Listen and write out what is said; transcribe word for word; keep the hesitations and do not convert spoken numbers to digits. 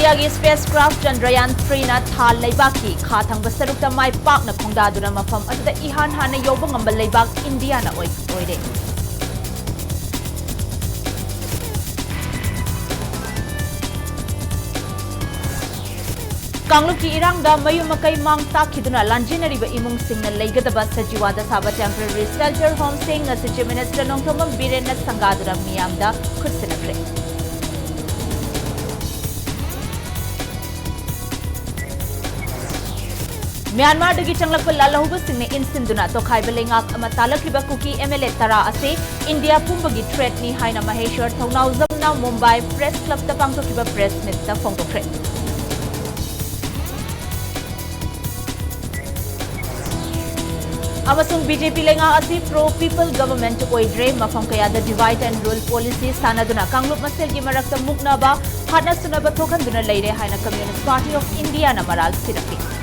ꯏꯟꯗꯤꯌꯥꯒꯤ space craft Chandrayaan ꯊ꯭ꯔꯤꯅ ꯊꯥ ꯂꯩꯕꯥꯛꯀꯤ ꯈꯥ ꯊꯪꯕ ꯁꯔꯨꯛꯇ ꯃꯥꯏ ꯄꯥꯛꯅ ꯈꯣꯡꯗꯥꯗꯨꯅ ꯃꯐꯝ ꯑꯗꯨꯗ ꯏꯍꯥꯟ ꯍꯥꯟꯅ ꯌꯧꯕ ꯉꯝꯕ ꯂꯩꯕꯥꯛ ꯏꯟꯗꯤꯌꯥꯅ ꯑꯣꯏ-, ꯑꯣꯏꯔꯦ꯫ ꯀꯥꯡꯂꯨꯞꯀꯤ ꯏꯔꯥꯡꯗ ꯃꯌꯨꯝ ꯃꯀꯩ ꯃꯥꯡ ꯇꯥꯛꯈꯤꯗꯨꯅ ꯂꯥꯟꯖꯦꯟꯅꯔꯤꯕ ꯏꯃꯨꯡꯁꯤꯡꯅ ꯂꯩꯒꯗꯕ ꯁꯖꯤꯋꯥꯗ ꯁꯥꯕ temporary shelter homeꯁꯤꯡ ꯉꯁꯤ Chief Minister ꯅꯣꯡꯊꯣꯝꯕꯝ ꯕꯤꯔꯦꯟꯅ ꯁꯪꯒꯥꯗꯨꯅ ꯃꯤꯌꯥꯝꯗ ꯈꯨꯠꯁꯤꯟꯅꯈ꯭ꯔꯦ꯫ ꯃ꯭ꯌꯥꯟꯃꯥꯔꯗꯒꯤ ꯆꯪꯂꯛꯄ ꯂꯥꯜꯍꯧꯕꯁꯤꯡꯅ ꯏꯟꯁꯤꯟꯗꯨꯅ ꯇꯣꯈꯥꯏꯕ ꯂꯩꯉꯥꯛ ꯑꯃ ꯇꯥꯂꯛꯂꯤꯕ ꯀꯨꯀꯤ MLA ꯇꯔꯥ ꯑꯁꯤ ꯏꯟꯗꯤꯌꯥ ꯄꯨꯝꯕꯒꯤ threatꯅꯤ ꯍꯥꯏꯅ ꯃꯍꯦꯁ꯭ꯋꯔ ꯊꯧꯅꯥꯎꯖꯝꯅ ꯃꯨꯝꯕꯥꯏ press clubꯇ ꯄꯥꯡꯊꯣꯛꯈꯤꯕ press meetꯇ ꯐꯣꯡꯗꯣꯛꯈ꯭ꯔꯦ꯫ ꯑꯃꯁꯨꯡ BJP ꯂꯩꯉꯥꯛ ꯑꯁꯤ pro people government ꯑꯣꯏꯗ꯭ꯔꯦ, ꯃꯐꯝ ꯀꯌꯥꯗ divide and rule policy ꯁꯥꯟꯅꯗꯨꯅ ꯀꯥꯡꯂꯨꯞ ꯃꯁꯦꯜꯒꯤ ꯃꯔꯛꯇ ꯃꯨꯛꯅꯕ, ꯍꯥꯠꯅ ꯁꯨꯅꯕ ꯊꯣꯛꯍꯟꯗꯨꯅ ꯂꯩꯔꯦ ꯍꯥꯏꯅ Communist Party of Indiaꯅ ꯃꯔꯥꯜ ꯁꯤꯔꯛꯂꯤ꯫